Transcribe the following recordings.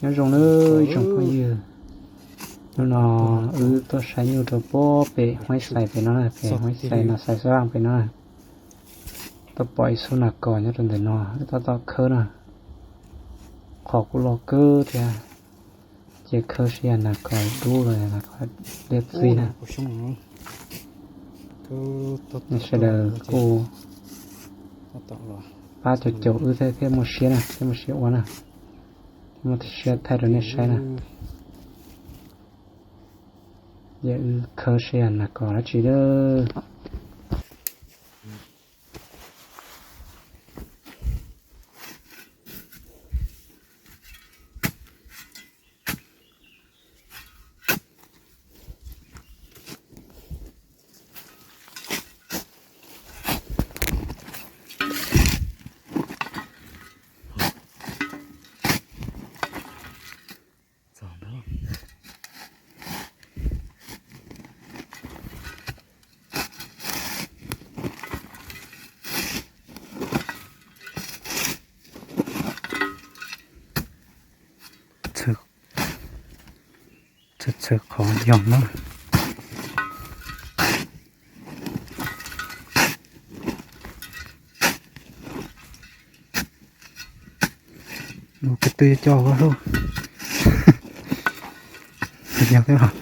Nyob zoo nawb ib tsoom phooj ywg, hnub no wb tuaj saib nyuj rau puag pem Huaib Xais pem no na, pem Huaib Xais no, Xais Xab Vaj pem no na. Tuaj pom ib xub nas kos nyob rau ntawm no, wb tuaj tuaj khawb na. Qhov kuj loj kawg thiab, ces khawb saib yog nas kos dub los yog nas kos liab txwv na. Sawv daws kuj pab caum caum wb thiaj muaj siab na, thiaj muaj siab ua na, thiaj muaj siab thaij rau nej saib na. Ces wb khawb saib yog nas kos dab tsi lawm. Txhawv txhawv qhov yog na. Nws ko tw coj ua lauj. Yog thiab os.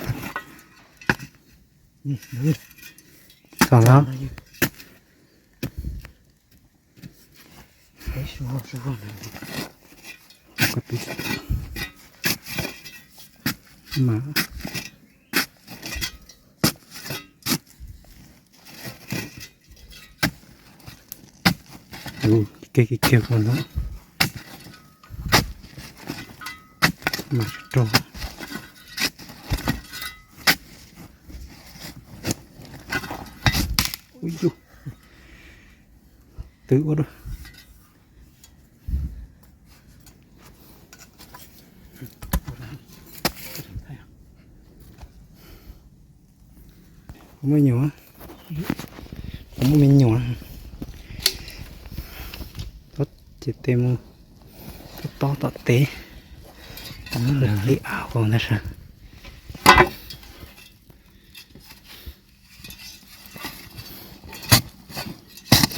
Txog lawm. Ko tw mas. Kiag kiag kiag no. Mas rau. Ui yus. Twb ua rau. Kuv muaj me nyuam, kuv muaj me nyuam. Tob ces tes mus tob tom teb, muab lawv li av ua ntag sav.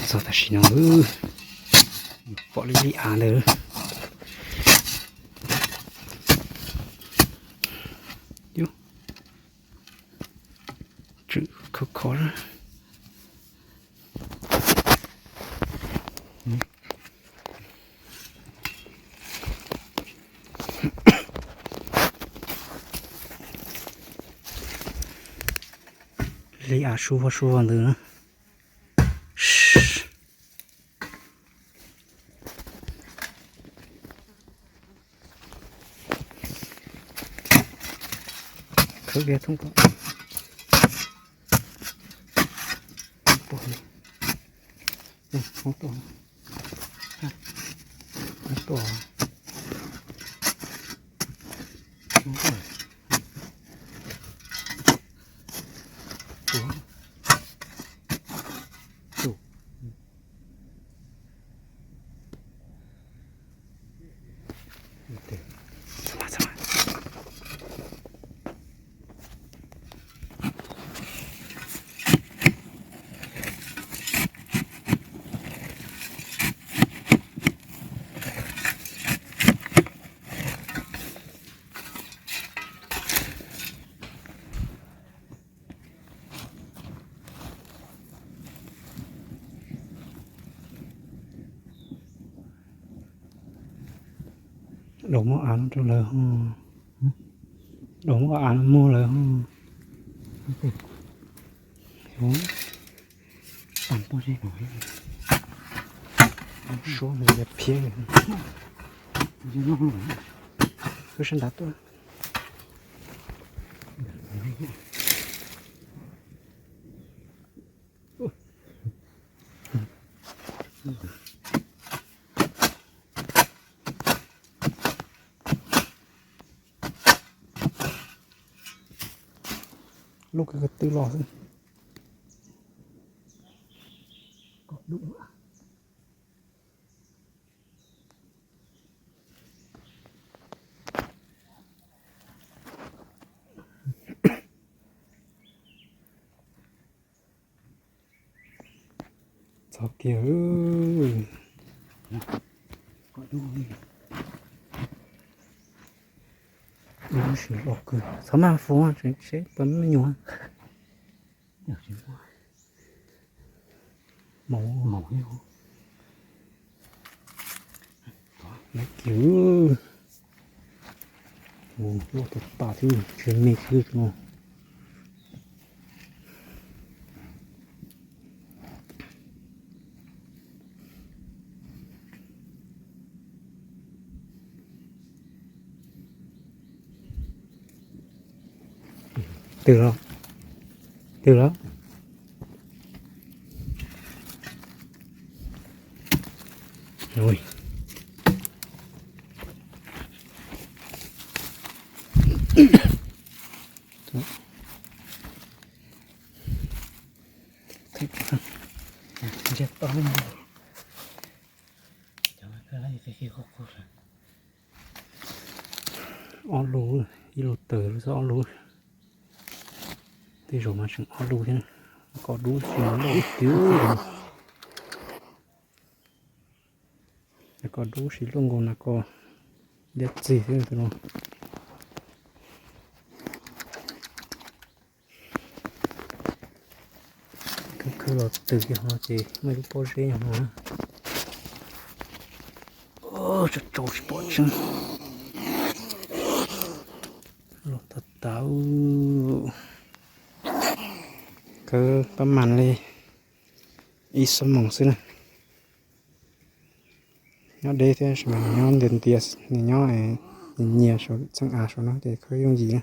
Txog tam sim no pom li li av ntawd. Yus, tswm khov khov. Li av su vog su vog ntawd na. Khawb kiag thoob ko. Hoob tuaj, hoob tuaj, hoob tuaj. Dau muab av no rau lawv ho. Dau muab av no muag lawv ho. Tag pob zeb no. Suab nws yog phiab. Wb sab nrad tuaj. Lub ko tw los xwb. Kom dub. Txog kiag. Dub sim los kawg, txhob maj fu seb puas muaj me nyuam. Maum, maum, kiag, mus luaj tas tas xwb, tsis me xwb no. Twg los? Twg los? Ntsiag to. Ob lub, ib lub tawm lub xwb, ob lub. Tej zaum mas tseem ob lub thiab. Koj dub sim luaj tiag. Koj dub sim luaj nkaus na koj liab txig thiab tus no. Khwv khwv los twg kiag ho ces muaj ib lub pob zeb nyob no. Tsau tsau tsis pom tseeb. Los tas tas. Khwv pab mas li ib xuab moos xwb na. Nyob deb thiab sis mas nws nyob ntias ntias, nws nyob nyias nyias saum txheej av saum no ces khwv yooj yim na.